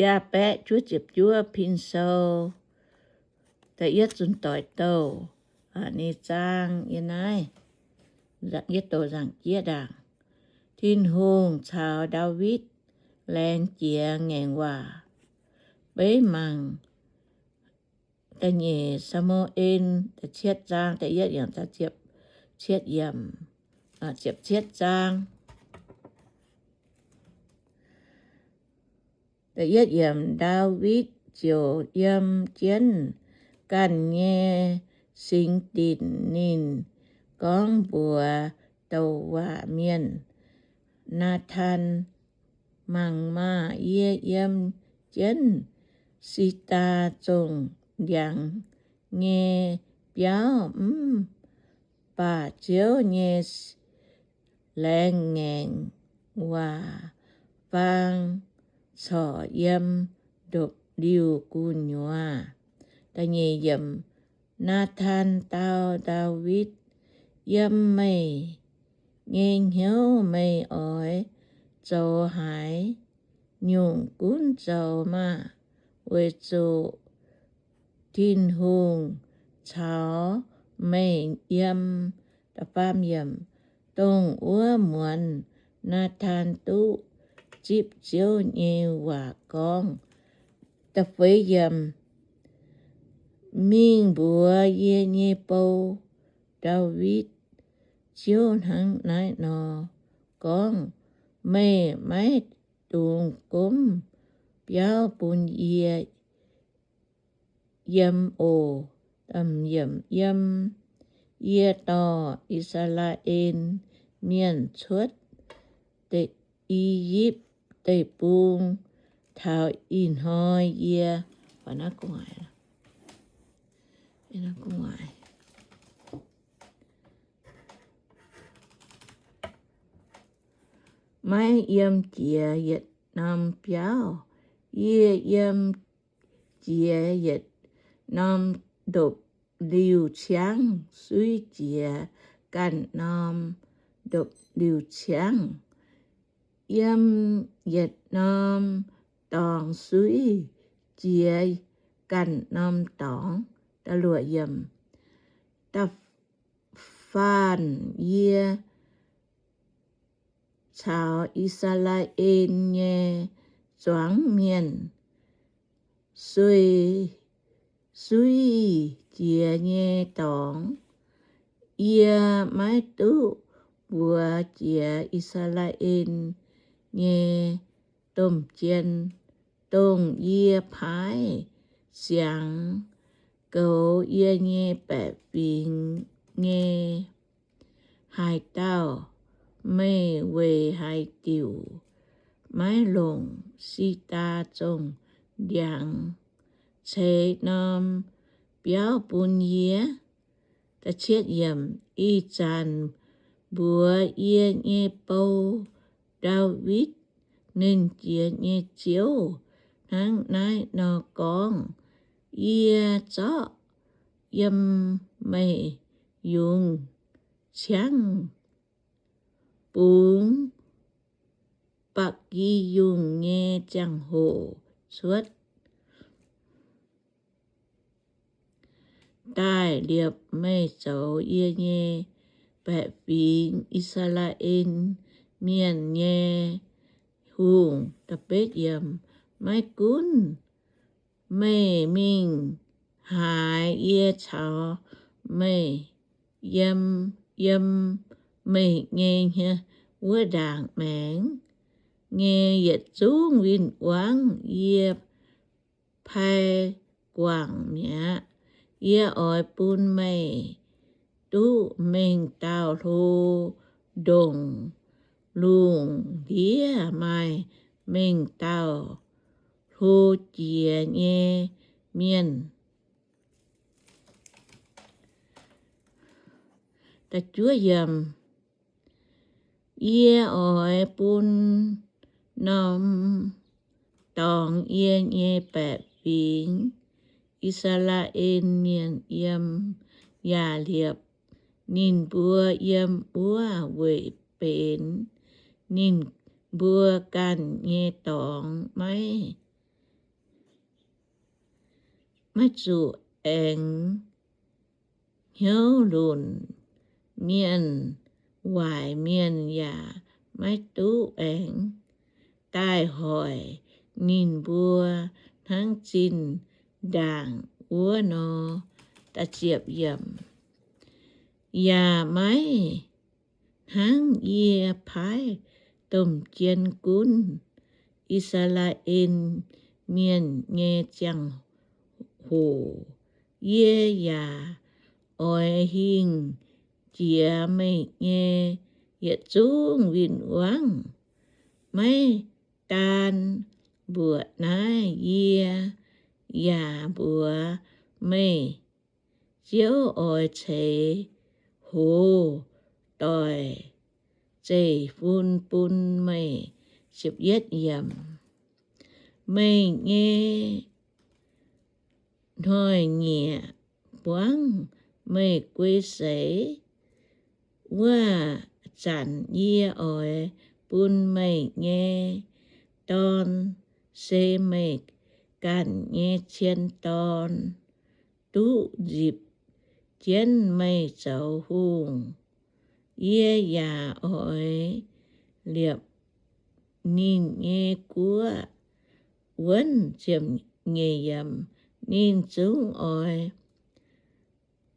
Yaac baeqv juov ziepc juov Pin Sou da'yietv zunc doic douh, ninh zaang yie naaiv, yie douc nzaangc jieqv ndaangc. Tin-Hungh caux Ndaawitv laengz jiex ngaengc waac. Beiv mangc da'nyeic Saa^mu^en da'cietv zaang, da'yietv yaac da'cietv, cietv yiemc, ziepc cietv zaang. Da'yietv yiemc, Ndaawitv ziouc yiem jienv ganh nyei singx dinc. Ninh gorngv mbuox douc waac mienh, Naa^tan, mangc maah! Yie yiem jienv Si^ndaa Zongh ndiangx nyei biauv, mv baac Ziouv nyei laengz ngaengc waac faang corc yiem ndopv-liuh gu'nyuoz. Naa^tan dau Ndaawitv, Yiem meih nyei hnyouv meih oix zoux haaix nyungc gunv zoux maah! Weic zuqc Tin-Hungh caux meih yiem. Dongh wuov muonz Naa^tan duqv zipv Ziouv nyei waac gorngv, Mingh mbuox yie nyei bou, Ndaawitv, Ziouv hnangv naaiv nor gorngv, Meih maiv dungx gomv biauv bun yie yiem oc. Yiem, yie dorh I^saa^laa^en Mienh cuotv I^yipv Deic-Bung taux ih hnoi yie maiv yiem jiex yietc norm biauv. Yie yiem jiex yietc norm ndopv-liuh ciangv, suiv jiex ganh norm ndopv-liuh ciangv, yiem yietc norm dorngx suiv jiex ganh norm dorngx. Da'faanh yie caux I^saa^laa^en nyei zuangx mienh sueih suiv jiex nyei dorngx, yie maiv duqv mbuox jiex I^saa^laa^en nyei domh jien, dongh yie paaiv siangx goux yie nyei baeqc fingx nyei haaix dauh. Meih weic haaix diuc maiv longc Si^ndaa Zongh ndiangx ceix norm biauv bun yie? Ih zanc mbuox yie nyei bou, Ndaawitv Nernh Jiex nyei Ziouv, hnangv naaiv nor gorngv, Yie zorqv yiem meih yungz ciangv bungx ba'gi yungh nyei ziangh hoc cuotv daaih liepc meih zoux yie nyei baeqc fingx, I^saa^laa^en Mienh nyei hungh. Maiv gunv meih mingh haaix, yie caux meih yiem, yiem meih nyei wuov ndaangc maengx nyei yietc zungv win-wangv yie pai guangc mi'aqv. Yie oix bun meih duqv mengh dauh hlo ndongc lungh ndiev maaih mengh dauh hlo jiex nyei mienh. Yie oix bun norm dorngx yie nyei baeqc fingx, I^saa^laa^en Mienh, yiem, yaac liepc ninh mbuo yiem wuov weic benx ninh mbuo ganh nyei dorngx, maiv maiv zuqc aengx hnyouv lunc. Mienh waaic mienh yaac maiv duqv aengx daaih hoic ninh mbuo hnangv zinh ndaangc wuov nor. Yaac maiv hnangv yie paaiv domh jien gunv I^saa^laa^en Mienh nyei ziangh hoc, yie yaac oix hingh jiex meih nyei yietc zungv win-wangv. Maiv daan mbuoqc naaiv, yie yaac mbuox meih, Ziouv oix ceix hoz doic zeiv-fun bun meih. Meih nyei hnoi-nyieqc buangv meih guei seix wuov zanc, yie oix bun meih nyei dorn, se meih ganh nyei cien dorn, duqv nzipc jienv meih zoux hungh. Yie yaac oix liepc ninh nyei guoqv wuonv. Ninh zungv oix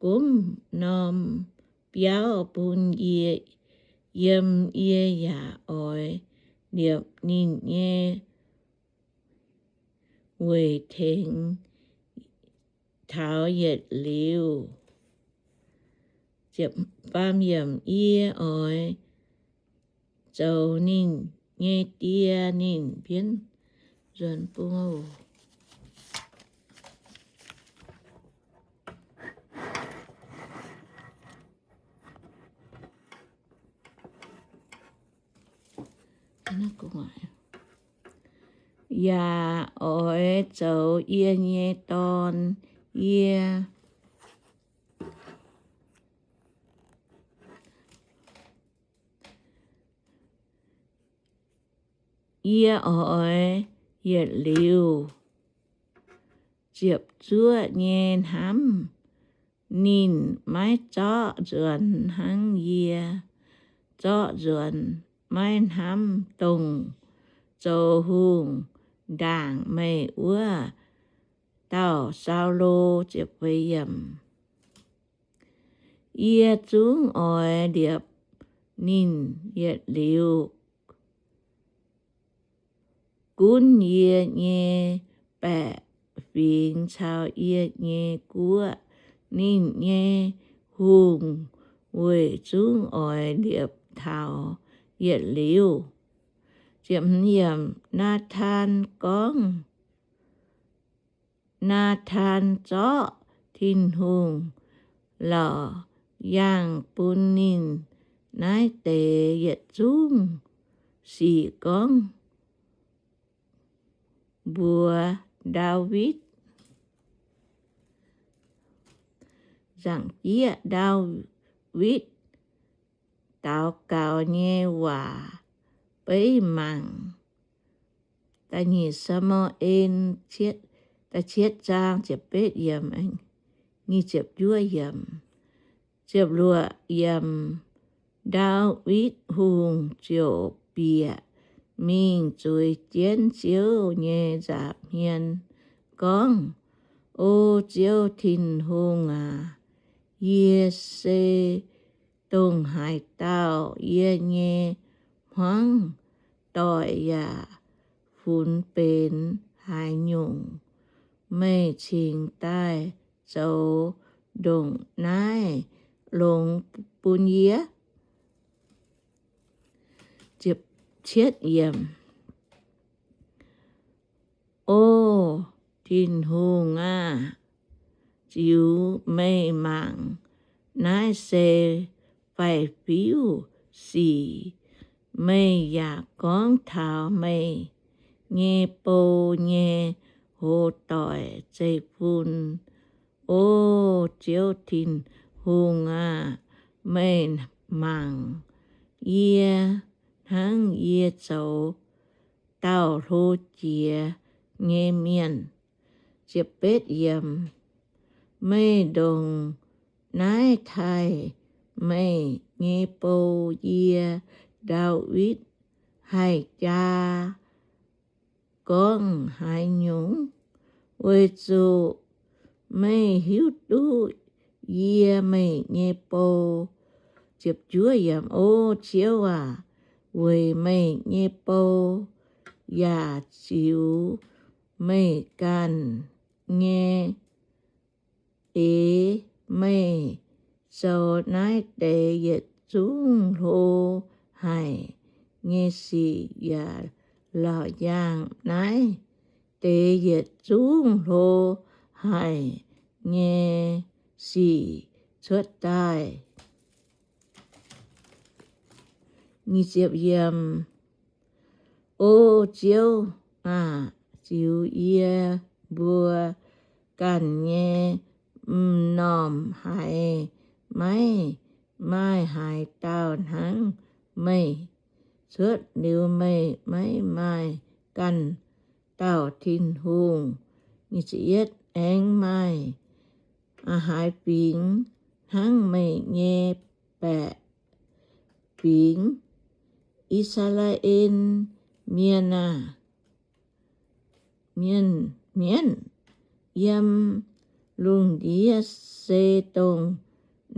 gomv norm biauv bun yie yiem. Yie yaac oix liepc ninh nyei weic tengx taux yietc liuz. Yie oix zoux ninh nyei die. Ninh bienv nzuonx bung yaac oix zoux yie nyei dorn. Yie Yie oix yietc liuz ziepc zuoqv nyei hnamv. Ninh maiv zorqv nzuonx hnangv yie zorqv nzuonx, maiv hnamv dongh zoux hungh ndaangc meih wuov dauh Saulo. Yie zungv oix liepc ninh yietc liuz gunv yie nyei baeqc fingx caux yie nyei guoqv. Ninh nyei hungh weic zungv oix liepc taux yietc liuz. Naa^taan gorngv, Naa^taan zorqv Tin-Hungh laauc yaangh bun ninh naaiv deix yietc zungv sic gorngv mbuox Ndaawitv. Nzaangc jieqv Ndaawitv daux gaux nyei waac beiv mangc. Da'nyeic Saa^mu^en, da'cietv zaang, ziepc betv yiemc, nyic ziepc juov yiemc. Ziepc luoqc yiemc. Ndaawitv Hungh ziouc bieqc mingh zueiz jienv Ziouv nyei nza'hmien gorngv, O Ziouv Tin-Hungh aac, yie se dongh haaix dauh? Yie nyei hmuangv doic yaac funx benx haaix nyungc? Meih cingx daaih zoux ndongc naaiv longx bun yie. O Tin-Hungh aah! Ziux meih mangc, naaiv se faix-fiuv sic. Meih yaac gorngv taux meih nyei bou nyei hoz doic zeiv-fun. O Ziouv Tin-Hungh aah! Meih mangc yie hnangv yie zoux dauh hlo jiex nyei mienh. Ziepc betv yiemc. Meih ndongc naaiv taaih meih nyei bou, yie, Ndaawitv, haih jaa gorngv haaix nyungc? Weic zuqc meih hiuv duqv yie, meih nyei bou. Ziepc juov yiemc. O Ziouv aac, weic meih nyei bou yaac ziux meih ganh nyei eix, meih zoux naaiv deix yietc zungv hlo haic nyei sic, yaac laauc yaangh naaiv deix yietc zungv hlo haic nyei sic cuotv daaih. O Ziouv aac, ziux yie mbuo ganh nyei m'normh haiz. Maiv maaih haaix dauh hnangv meih. Cuotv liuz meih maiv maaih ganh dauh Tin-Hungh. Aengx maaih haaix fingx hnangv meih nyei baeqc fingx? I^saa^laa^en Mienh aah, mienh, mienh yiem lungh ndiev se dongh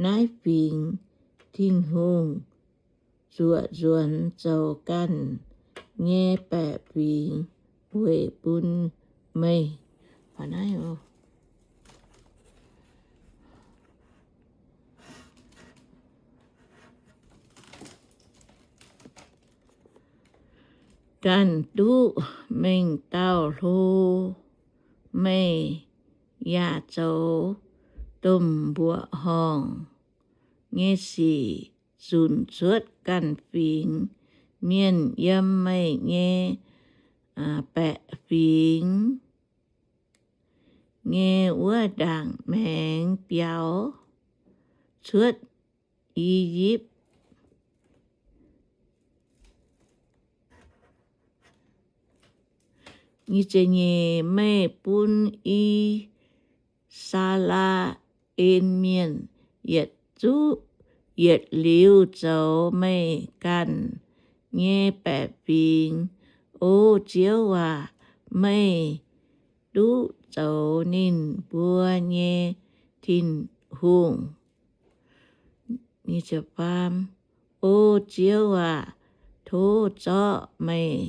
naaiv fingx Tin-Hungh zuoqc nzuonx zoux ganh nyei baeqc fingx weic bun meih. Ganh duqv mengh dauh hlo, meih yaac zoux domh mbuoqc horngh nyei sic zunc cuotv ganh fingx mienh yiem meih nyei baeqc fingx nyei wuov ndaangc maengx biaux cuotv I^yipv. Meih bun I^saa^laa^en Mienh yietc zungv yietc liuz zoux meih ganh nyei baeqc fingx. O Ziouv aac, meih duqv zoux ninh mbuo nyei Tin-Hungh. O Ziouv aac, tov zorqv meih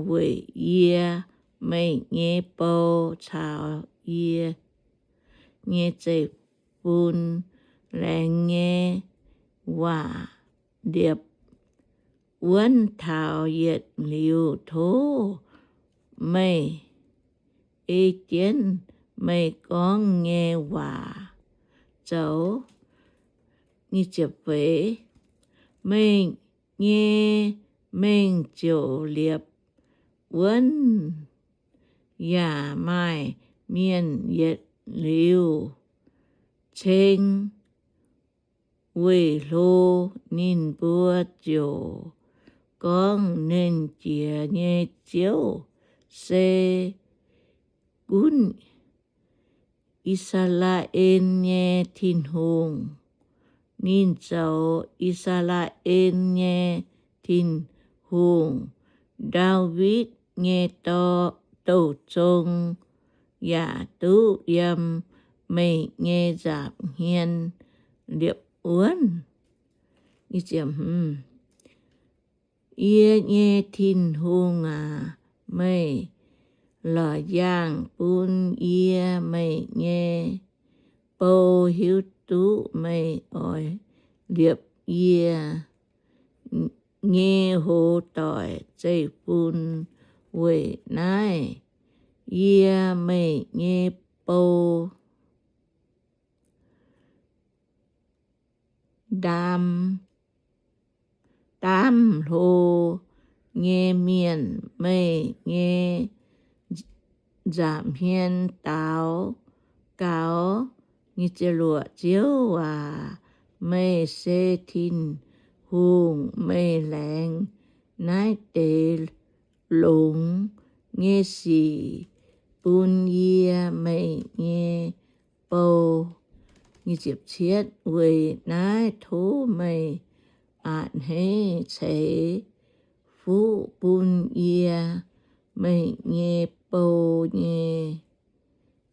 weic yie, meih nyei bou, caux yie nyei zeiv-fun laengz nyei waac liepc wuonv taux yietc liuz. Tov meih ei jienv meih gorngv nyei waac zoux. Meih nyei mengh ziouc liepc wuonv, yaac maaih mienh yietc liuz ceng weih hlo. Ninh mbuo ziouc gorngv, Nernh Jiex nyei Ziouv se gunv I^saa^laa^en nyei Tin-Hungh. Ninh zoux I^saa^laa^en nyei Tin-Hungh. Ndaawitv nyei dor-, douh zong yaac duqv yiem meih nyei nza'hmien liepc wuonv. Yie nyei Tin-Hungh aac, meih lorz yaangh bun yie, meih nyei bou, hiuv duqv meih oix liepc yie nyei hoz doic zeiv-fun. Weic naaiv yie, meih nyei bou, ndaam, daamv hlo nyei mienh, meih nyei nza'hmien daaux gaux. Ziouv aac, meih se Tin-Hungh. Meih laengz naaiv deix longx nyei sic bun yie meih nyei bou. Weic naaiv tov meih a'hneiv ceix fuqv bun yie meih nyei bou nyei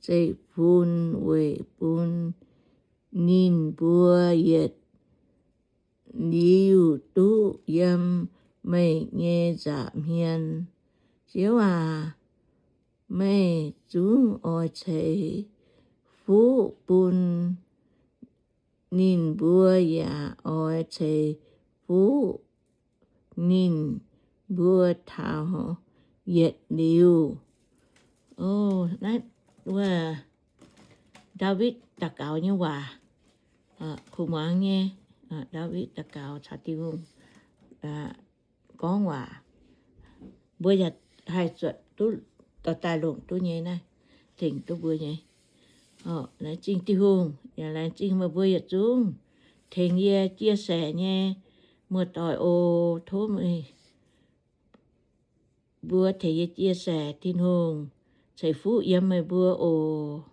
zeiv-fun weic bun ninh mbuo yietc liuz duqv yiem meih nyei nza'hmien. Ziouv aac, meih zungv oix ceix fuqv bun ninh mbuo yaac oix ceix fuqv ninh mbuo taux yietc liuz. Naaiv wuov Ndaawitv daux gaux nyei waac, kuv muangx nyei. Ndaawitv daux gaux caux Tin-Hungh gorngv waac, mbuo yaac haih zuotc duqv dorh daaih longc duqv nyei naaiv, tengx duqv mbuo nyei. Laengz zingh Tin-Hungh, yaac laengz zingh meih mbuo yietc zungv tengx yie chia sẻ nyei muoz-doic oc. Tov meih mbuo tengx yie chia sẻ, Tin-Hungh ceix fuqv yiem meih mbuo oc.